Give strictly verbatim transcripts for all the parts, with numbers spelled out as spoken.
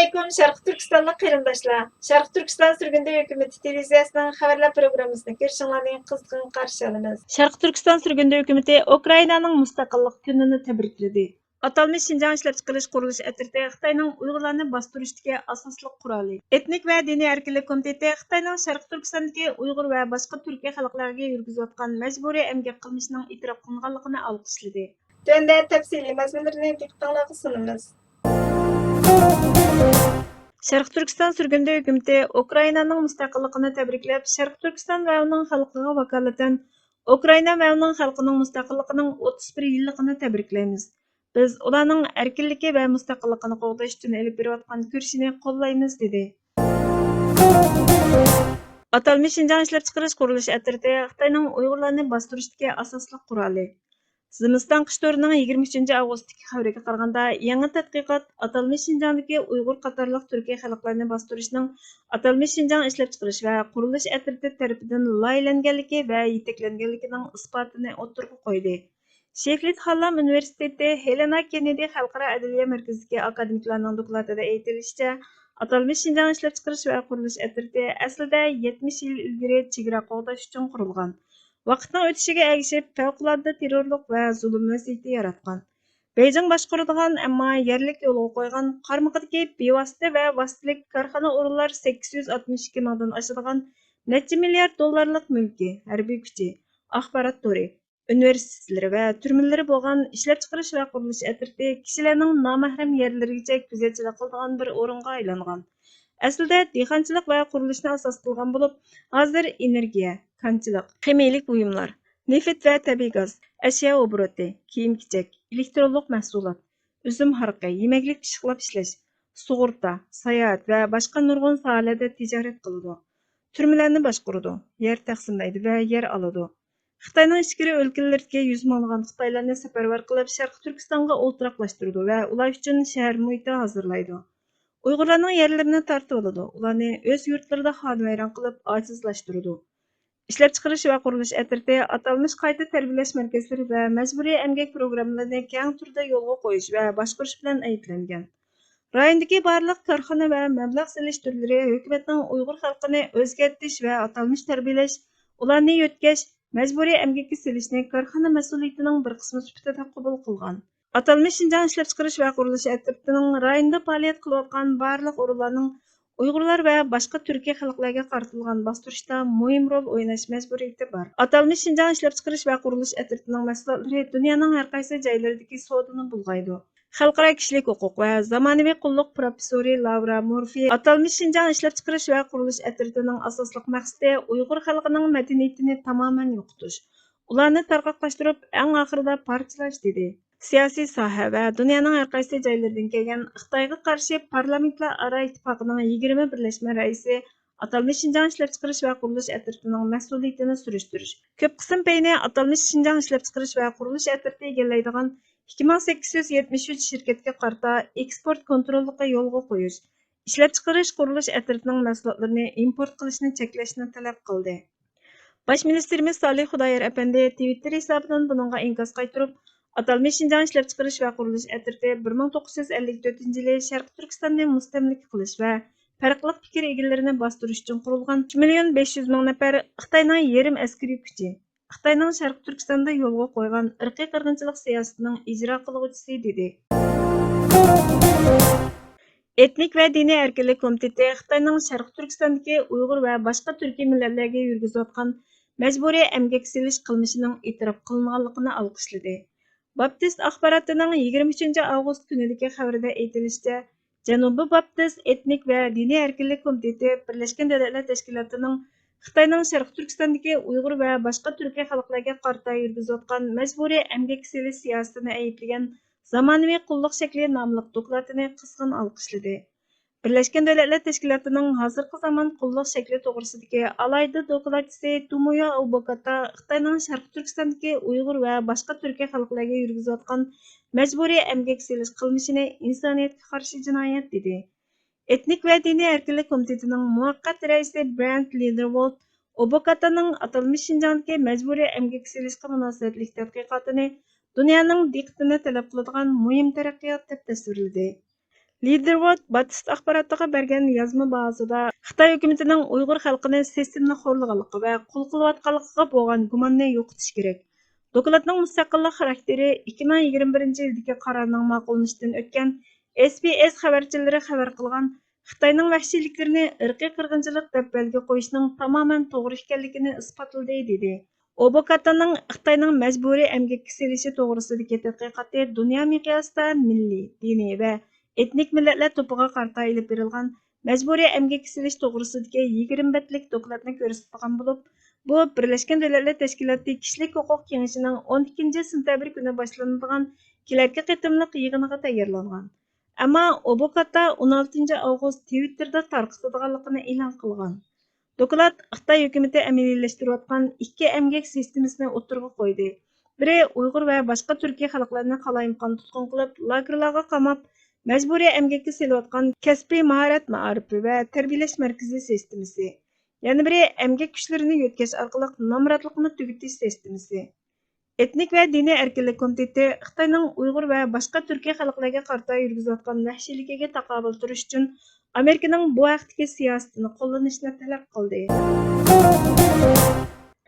ئەسسالامۇئەلەيكۇم، شەرقىي تۈركىستانلىق قېرىنداشلار! شەرقىي تۈركىستان سۈرگۈندە ھۆكۈمىتى تېلېۋىزىيەسىنىڭ خەۋەرلەر پروگراممىسىنى كۆرۈشۈڭلارنى قىزغىن قارشى ئالىمىز. شەرقىي تۈركىستان سۈرگۈندە ھۆكۈمىتى ئۇكرائىنانىڭ مۇستەقىللىق كۈنىنى تەبرىكلىدى. ئاتالمىش شىنجاڭ ئىشلەپچىقىرىش قۇرۇلۇش ئەترىتى خىتاينىڭ ئۇيغۇرلارنى باستۇرۇشتىكى ئاساسلىق قورالى. ئېتنىك ۋە دىنىي ئەركىنلىك كومىتېتى خىتاينىڭ شەرقىي تۈركىستاندىكى ئۇيغۇر ۋە باشقا تۈركىي خەلقلەرگە يۈرگۈزۈۋاتقان مەجبۇرىي ئەمگەك قىلمىشىنىڭ ئېتىراپ قىلىنغانلىقىنى ئالقىشلىدى. تۆۋەندە تەپسىلىي مەزمۇنلىرىنى دىققىتىڭلارغا سۇنىمىز. شەرقىي تۈركىستان سۈرگۈندە ھۆكۈمىتى ئۇكرائىنانىڭ مۇستەقىللىقىنى تەبرىكلەپ، شەرقىي تۈركىستان ۋە ئۇنىڭ خەلقىغا ۋاكالىتەن ئۇكرائىنا ۋە ئۇنىڭ خەلقىنىڭ مۇستەقىللىقىنىڭ ئوتتۇز بىر يىللىقىنى تەبرىكلەيمىز. بىز ئۇلارنىڭ ئەركىنلىكى ۋە مۇستەقىللىقىنى قوغداش ئۈچۈن ئېلىپ بېرىۋاتقان كۈرىشىنى قوللايمىز، دېدى. ئاتالمىش شىنجاڭ ئىشلەپچىقىرىش قۇرۇلۇش ئەترىتى خىتاينىڭ ئۇيغۇرلارنى باستۇرۇشتىكى ئاساسلىق قورالى. زىمىستان قىش تورىنىڭ يىگىرمە ئۈچىنچى ئاۋغۇستتىكى خەۋىرىگە قارىغاندا، يېڭى تەتقىقات ئاتالمىش شىنجاڭدىكى ئۇيغۇر قاتارلىق تۈركىي خەلقلەرنى باستۇرۇشنىڭ ئاتالمىش شىنجاڭ ئىشلەپچىقىرىش ۋە قۇرۇلۇش ئەترىتى تەرىپىدىن لايىھەلەنگەنلىكى ۋە يېتەكلەنگەنلىكىنىڭ ئىسپاتىنى ئوتتۇرىغا قويدى. شېفلىد خانلام ئۇنىۋېرسىتېتى ھېلېنا كېننېدى خەلقئارا ئەدلىيە مەركىزىدىكى ئاكادېمىكلارنىڭ دوكلاتىدا ئېيتىلىشىچە، ئاتالمىش شىنجاڭ ئىشلەپچىقىرىش ۋە قۇرۇلۇش ئەترىتى ئەسلىدە يەتمىش يىل ئىلگىرى چېگرا قوغداش ئۈچۈن قۇرۇلغان. ۋاقىتنىڭ ئۆتۈشىگە ئەگىشىپ، پەۋقۇلئاددە تېررورلۇق ۋە زۇلۇم ۋەزىيىتى ياراتقان. بېيجىڭ باشقۇرىدىغان، ئەمما يەرلىك يولغا قويغان قارمىقىدىكى بىۋاسىتە ۋە ۋاسىتىلىك كارخانا ئورۇنلار سەككىز يۈز ئاتمىش ئىككى مىڭدىن ئاشىدىغان نەچچە مىليارد دوللارلىق مۈلكى، ھەربىي كۈچى، ئاخبارات تورى، ئۇنىۋېرسىتېتلىرى ۋە تۈرمىلىرى بولغان ئىشلەپچىقىرىش ۋە قۇرۇلۇش ئەترىتى كىشىلەرنىڭ نامەھرەم يەرلىرىگىچە كۆزەتچىلىك قىلىدىغان بىر ئورۇنغا ئايلانغان. ئەسلىدە دېھقانچىلىق ۋە قۇرۇلۇشنى ئاساس قىلغان بولۇپ، ھازىر ئېنېرگىيە، كانچىلىق، خىمىيىلىك بۇيۇملار، نېفىت ۋە تەبىئىي گاز، ئەشيا ئوبوروتى، كىيىم-كېچەك، ئېلېكترونلۇق مەھسۇلات، ئۈزۈم ھارىقى، يېمەكلىك پىششىقلاپ ئىشلەش، سۇغۇرتا، ساياھەت ۋە باشقا نۇرغۇن ساھەلەردە تىجارەت قىلىدۇ. تۈرمىلەرنى باشقۇرىدۇ، يەر تەقسىملەيدۇ ۋە يەر ئالىدۇ. خىتاينىڭ ئىچكىرى ئۆلكىلىرىدىكى يۈز مىڭلىغان خىتايلارنى سەپەرۋەر قىلىپ، شەرقىي تۈركىستانغا ئولتۇراقلاشتۇرىدۇ ۋە ئۇلار ئۈچۈن شەھەر مۇھىتى ھازىرلايدۇ. ئۇيغۇرلارنىڭ يەرلىرىنى تارتىۋالىدۇ، ئۇلارنى ئۆز يۇرتلىرىدا خانىۋەيران قىلىپ ئاجىزلاشتۇرىدۇ. ئىشلەپچىقىرىش ۋە قۇرۇلۇش ئەترىتى ئاتالمىش قايتا تەربىيەلەش مەركەزلىرى ۋە مەجبۇرىي ئەمگەك پروگراممىلىرىنى كەڭ تۈردە يولغا قويۇش ۋە باشقۇرۇش بىلەن ئەيىبلەنگەن. رايوندىكى بارلىق كارخانا ۋە مەبلەغ سېلىش تۈرلىرى ھۆكۈمەتنىڭ ئۇيغۇر خەلقىنى ئۆزگەرتىش ۋە ئاتالمىش تەربىيەلەش، ئۇلارنى يۆتكەش، مەجبۇرىي ئەمگەككە سېلىشنى كارخانا مەسئۇلىيىتىنىڭ بىر قىسمى سۈپىتىدە قوبۇل قىلغان. ئاتالمىش شىنجاڭ ئىشلەپچىقىرىش ۋە قۇرۇلۇش ئەترىتىنىڭ رايوندا پائالىيەت قىلىۋاتقان بارلىق ئورۇنلارنىڭ ئۇيغۇرلار ۋە باشقا تۈركىي خەلقلەرگە قارىتىلغان باستۇرۇشتا مۇھىم رول ئويناش مەجبۇرىيىتى بار. ئاتالمىش شىنجاڭ ئىشلەپچىقىرىش ۋە قۇرۇلۇش ئەترىتىنىڭ مەھسۇلاتلىرى دۇنيانىڭ ھەرقايسى جايلىرىدىكى سودىنى بۇلغايدۇ. خەلقئارا كىشىلىك ھوقۇق ۋە زامانىۋى قۇللۇق پروفېسسورى لاۋرا مورفى ئاتالمىش شىنجاڭ ئىشلەپچىقىرىش ۋە قۇرۇلۇش ئەترىتىنىڭ ئاساسلىق مەقسىتى ئۇيغۇر خەلقىنىڭ مەدەنىيىتىنى تامامەن يوقىتىش، ئۇلارنى تارقاقلاشتۇرۇپ، ئەڭ ئاخىرىدا پارچىلاش، دېدى. سىياسىي ساھە ۋە دۇنيانىڭ ھەرقايسى جايلىرىدىن كەلگەن خىتايغا قارشى پارلامېنتلار ئارا ئىتتىپاقىنىڭ يىگىرمە بىرلەشمە رەئىسى ئاتالمىش شىنجاڭ ئىشلەپچىقىرىش ۋە قۇرۇلۇش ئەترىتىنىڭ مەسئۇلىيىتىنى سۈرۈشتۈرۈش. كۆپ قىسىم پەينى ئاتالمىش شىنجاڭ ئىشلەپچىقىرىش ۋە قۇرۇلۇش ئەترىتى ئىگىلەيدىغان ئىككى مىڭ سەككىز يۈز يەتمىش ئۈچ شىركەتكە قارىتا ئېكسپورت كونتروللۇقى يولغا قويۇش، ئىشلەپچىقىرىش قۇرۇلۇش ئەترىتىنىڭ مەھسۇلاتلىرىنى ئىمپورت قىلىشنى چەكلەشنى تەلەپ قىلدى. باش مىنىستىرىمىز سالىھ خۇدايار ئەپەندى تىۋىتتېر ھېسابىدىن بۇنىڭغا ئىنكاس قايتۇرۇپ، ئاتالمىش شىنجاڭ ئىشلەپچىقىرىش ۋە قۇرۇلۇش ئەترىتى بىر مىڭ توققۇز يۈز ئەللىك تۆتىنچى يىلى شەرقىي تۈركىستاننى مۇستەملىكە قىلىش ۋە پەرقلىق پىكىر ئىگىلىرىنى باستۇرۇش ئۈچۈن قۇرۇلغان ئۈچ مىليون بەش يۈز مىڭ نەپەر خىتاينىڭ يېرىم ئەسكىرىي كۈچى، خىتاينىڭ شەرقىي تۈركىستاندا يولغا قويغان ئىرقىي قىرغىنچىلىق سىياسىتىنىڭ ئىجرا قىلغۇچىسى، دېدى. ئېتنىك ۋە دىنىي ئەركىنلىك كومىتېتى خىتاينىڭ شەرقىي تۈركىستاندىكى ئۇيغۇر ۋە باشقا تۈركىي مىللەتلەرگە يۈرگۈزۈۋاتقان مەجبۇرىي ئەمگەك سېلىش قىلمىشىنىڭ ئېتىراپ قىلىنغانلىقىنى ئالقىشلىدى. باپتىست ئاخباراتىنىڭ يىگىرمە ئۈچىنچى ئاۋغۇست كۈنىدىكى خەۋىرىدە ئېيتىلىشىچە، جەنۇبىي باپتىست ئېتنىك ۋە دىنىي ئەركىنلىك كومىتېتى بىرلەشكەن دۆلەتلەر تەشكىلاتىنىڭ خىتاينىڭ شەرقىي تۈركىستاندىكى ئۇيغۇر ۋە باشقا تۈركىي خەلقلەرگە قارىتا يۈرگۈزۈۋاتقان مەجبۇرىي ئەمگەك سېلىش سىياسىتىنى ئەيىبلىگەن زامانىۋى قۇللۇق شەكلى ناملىق دوكلاتىنى قىزغىن ئالقىشلىدى. بىرلەشكەن دۆلەتلەر تەشكىلاتىنىڭ ھازىرقى زامان قۇللۇق شەكلى توغرىسىدىكى ئالاھىدە دوكلاتچىسى تومويو ئوبوكاتا خىتاينىڭ شەرقىي تۈركىستاندىكى ئۇيغۇر ۋە باشقا تۈركىي خەلقلەرگە يۈرگۈزۈۋاتقان مەجبۇرىي ئەمگەك سېلىش قىلمىشىنى ئىنسانىيەتكە قارشى جىنايەت، دېدى. ئېتنىك ۋە دىنىي ئەركىنلىك كومىتېتىنىڭ مۇۋەققەت رەئىسى برەنت لىدېرۋولد ئوبوكاتانىڭ ئاتالمىش شىنجاڭدىكى مەجبۇرىي ئەمگەككە سېلىشقا مۇناسىۋەتلىك تەتقىقاتىنى دۇنيانىڭ دىققىتىنى تەلەپ قىلىدىغان مۇھىم تەرەققىيات دەپ تەسۋىرلىدى. لىدېرۋود باتىستا ئاخباراتىغا بەرگەن يازما باھاسىدا خىتاي ھۆكۈمىتىنىڭ ئۇيغۇر خەلقىنى سىستېمىلىق خورلىغانلىقى ۋە قۇل قىلىۋاتقانلىقىغا بولغان گۇماننى يوقىتىش كېرەك. دوكلاتنىڭ مۇستەقىللىق خاراكتېرى ئىككى مىڭ يىگىرمە بىرىنچى يىلدىكى قارارنىڭ ماقۇللىنىشىدىن ئۆتكەن ئېس بىي ئېس خەۋەرچىلىرى خەۋەر قىلغان خىتاينىڭ ۋەھشىيلىكلىرىنى ئىرقىي قىرغىنچىلىق دەپ بەلگە قويۇشنىڭ تامامەن توغرا ئىكەنلىكىنى ئىسپاتلىدى، دېدى. ئوبوكاتانىڭ خىتاينىڭ مەجبۇرىي ئەمگەككە سېلىشى توغرىسىدىكى تەتقىقاتى دۇنيا مىقياسىدا مىللىي، دىنىي ۋە ئېتنىك مىللەتلەر توپىغا قارىتا ئېلىپ بېرىلغان مەجبۇرىي ئەمگەككە سېلىش توغرىسىدىكى يىگىرمە بەتلىك دوكلاتنى كۆرسىتىدىغان بولۇپ، بۇ بىرلەشكەن دۆلەتلەر تەشكىلاتى كىشىلىك ھوقۇق كېڭىشىنىڭ ئون ئىككىنچى سېنتەبىر كۈنى باشلىنىدىغان كېلەركى قېتىملىق يىغىنىغا تەييارلانغان. ئەمما ئوبوكاتا ئون ئالتىنچى ئاۋغۇست تىۋىتتېردا تارقىتىدىغانلىقىنى ئېلان قىلغان. دوكلات خىتاي ھۆكۈمىتى ئەمەلىيلەشتۈرۈۋاتقان ئىككى ئەمگەك سىستېمىسىنى ئوتتۇرىغا قويدى. بىرى ئۇيغۇر ۋە باشقا تۈركىي خەلقلەرنى قالايمىقان تۇتقۇن قىلىپ، لاگېرلارغا قاماپ، مەجبۇرىي ئەمگەككە سېلىۋاتقان كەسپىي ماھارەت مائارىپى ۋە تەربىيەلەش مەركىزى سىستېمىسى. يەنە بىرى ئەمگەك كۈچلىرىنى يۆتكەش ئارقىلىق نامراتلىقنى تۈگىتىش سىستېمىسى. ئېتنىك ۋە دىنىي ئەركىنلىك كومىتېتى خىتاينىڭ ئۇيغۇر ۋە باشقا تۈركىي خەلقلەرگە قارىتا يۈرگۈزۈۋاتقان ۋەھشىيلىكىگە تاقابىل تۇرۇش ئۈچۈن ئامېرىكىنىڭ بۇ ھەقتىكى سىياسىتىنى قوللىنىشنى تەلەپ قىلدى.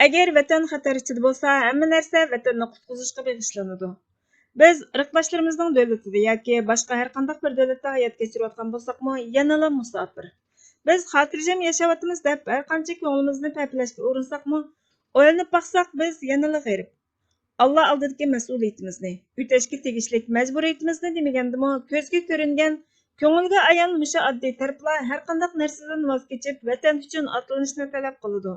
ئەگەر ۋەتەن خەتەر ئىچىدە بولسا، ھەممە نەرسە ۋەتەننى قۇتقۇزۇشقا بېغىشلىنىدۇ. بىز ئىرقداشلىرىمىزنىڭ دۆلىتىدە ياكى باشقا ھەرقانداق بىر دۆلەتتە ھايات كەچۈرۈۋاتقان بولساقمۇ، يەنىلا مۇساپىر. بىز خاتىرجەم ياشاۋاتىمىز دەپ ھەرقانچە كۆڭلىمىزنى پەپىلەشكە ئۇرۇنساقمۇ، ئويلىنىپ باقساق، بىز يەنىلا غېرىب. ئاللا ئالدىدىكى مەسئۇلىيىتىمىزنى، ئۆتەشكە تېگىشلىك مەجبۇرىيىتىمىزنى دېمىگەندىمۇ، كۆزگە كۆرۈنگەن، كۆڭۈلگە ئايان مۇشۇ ئاددىي تەرىپلا ھەرقانداق نەرسىدىن ۋاز كېچىپ، ۋەتەن ئۈچۈن ئاتلىنىشنى تەلەپ قىلىدۇ.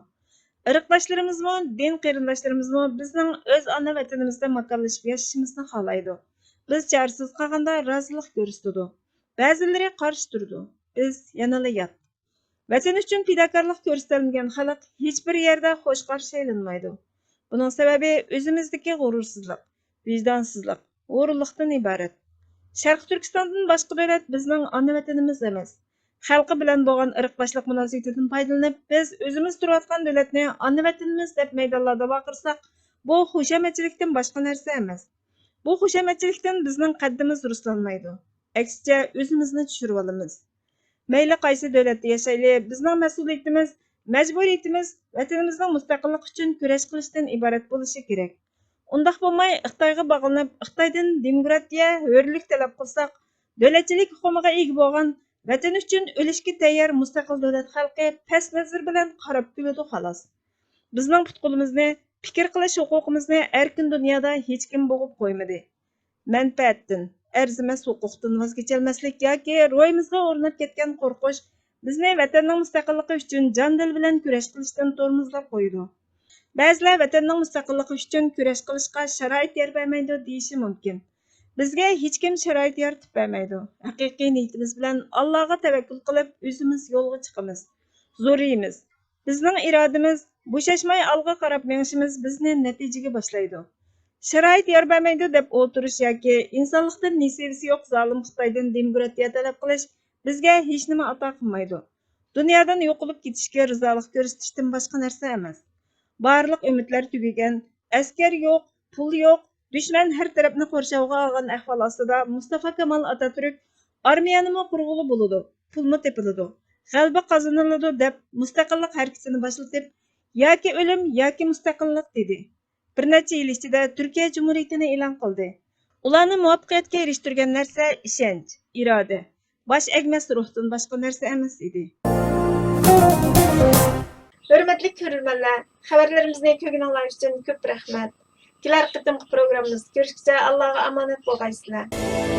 ئىرقداشلىرىمىزمۇ، دىن قېرىنداشلىرىمىزمۇ بىزنىڭ ئۆز ئانا ۋەتىنىمىزدە ماكانلىشىپ ياشىشىمىزنى خالايدۇ. بىز چارىسىز قالغاندا رازىلىق كۆرسىتىدۇ. بەزىلىرى قارشى تۇرىدۇ. بىز يەنىلا يات. ۋەتەن ئۈچۈن پىداكارلىق كۆرسىتەلمىگەن خەلق ھېچبىر يەردە خوش قارشى ئېلىنمايدۇ. بۇنىڭ سەۋەبى ئۆزىمىزدىكى غۇرۇرسىزلىق، ۋىجدانسىزلىق، ھۇرۇنلۇقتىن ئىبارەت. شەرقىي تۈركىستاندىن باشقا دۆلەت بىزنىڭ ئانا ۋەتىنىمىز ئەمەس. خەلقى بىلەن بولغان ئىرقداشلىق مۇناسىۋىتىدىن پايدىلىنىپ، بىز ئۆزىمىز تۇرۇۋاتقان دۆلەتنى ئانا ۋەتىنىمىز دەپ مەيدانلاردا ۋارقىرىساق، بۇ خۇشامەتچىلىكتىن باشقا نەرسە ئەمەس. بۇ خۇشامەتچىلىكتىن بىزنىڭ قەددىمىز رۇسلانمايدۇ. ئەكسىچە، ئۆزىمىزنى چۈشۈرۈۋالىمىز. مەيلى قايسى دۆلەتتە ياشايلى، بىزنىڭ مەسئۇلىيىتىمىز، مەجبۇرىيىتىمىز ۋەتىنىمىزنىڭ مۇستەقىللىقى ئۈچۈن كۈرەش قىلىشتىن ئىبارەت بولۇشى كېرەك. ئۇنداق بولماي، خىتايغا باغلىنىپ، خىتايدىن دېموكراتىيە، ھۆرلۈك تەلەپ قىلساق، دۆلەتچىلىك ئۇقۇمىغا ئىگە بولغان، ۋەتىنى ئۈچۈن ئۆلۈشكە تەييار مۇستەقىل دۆلەت خەلقى پەس نەزىر بىلەن قاراپ كۈلىدۇ، خالاس. بىزنىڭ پۇت-قولىمىزنى، پىكىر قىلىش ھوقۇقىمىزنى ئەركىن دۇنيادا ھېچكىم بوغۇپ قويمىدى. مەنپەئەتتىن، ئەرزىمەس ھوقۇقتىن ۋاز كېچەلمەسلىك ياكى روھىمىزغا ئورناپ كەتكەن قورقۇش بىزنى ۋەتەننىڭ مۇستەقىللىقى ئۈچۈن جان-دىل بىلەن كۈرەش قىلىشتىن تورمۇزلاپ قويىدۇ. بەزىلەر ۋەتەننىڭ مۇستەقىللىقى ئۈچۈن كۈرەش قىلىشقا شارائىت يار بەرمەيدۇ دېيىشى مۇمكىن. بىزگە ھېچكىم شارائىت يارىتىپ بەرمەيدۇ. ھەقىقىي نىيىتىمىز بىلەن ئاللاغا تەۋەككۈل قىلىپ، ئۆزىمىز يولغا چىقىمىز. زورىيىمىز. بىزنىڭ ئىرادىمىز، بوشاشماي ئالغا قاراپ مېڭىشىمىز بىزنى نەتىجىگە باشلايدۇ. شارائىت يار بەرمەيدۇ دەپ ئولتۇرۇش ياكى ئىنسانلىقتىن نېسىۋىسى يوق زالىم خىتايدىن دېموكراتىيە تەلەپ قىلىش بىزگە ھېچنېمە ئاتا قىلمايدۇ. دۇنيادىن يوقىلىپ كېتىشكە رىزالىق كۆرسىتىشتىن باشقا نەرسە ئەمەس. بارلىق ئۈمىدلەر تۈگىگەن، ئەسكەر يوق، پۇل يوق، دۈشمەن ھەر تەرەپنى قورشاۋغا ئالغان ئەھۋال ئاستىدا مۇستافا كامال ئاتاتۈرك ئارمىيەنىمۇ قۇرغىلى بولىدۇ، پۇلمۇ تېپىلىدۇ، غەلىبە قازىنىلىدۇ دەپ مۇستەقىللىق ھەرىكىتىنى باشلىتىپ، ياكى ئۆلۈم، ياكى مۇستەقىللىق دېدى. بىر نەچچە يىل ئىچىدە تۈركىيە جۇمھۇرىيىتىنى ئېلان قىلدى. ئۇلارنى مۇۋەپپەقىيەتكە ئېرىشتۈرگەن نەرسە ئىشەنچ، ئىرادە، باش ئەگمەس روھتىن باشقا نەرسە ئەمەس ئىدى. ھۆرمەتلىك كۆرۈرمەنلەر، خەۋەرلىرىمىزنى كۆرگىنىڭلار ئۈچۈن كۆپ رەھمەت. كېلەر قېتىمقى پروگراممىمىزدا كۆرۈشكىچە ئاللاغا ئامانەت بولغايسىلەر.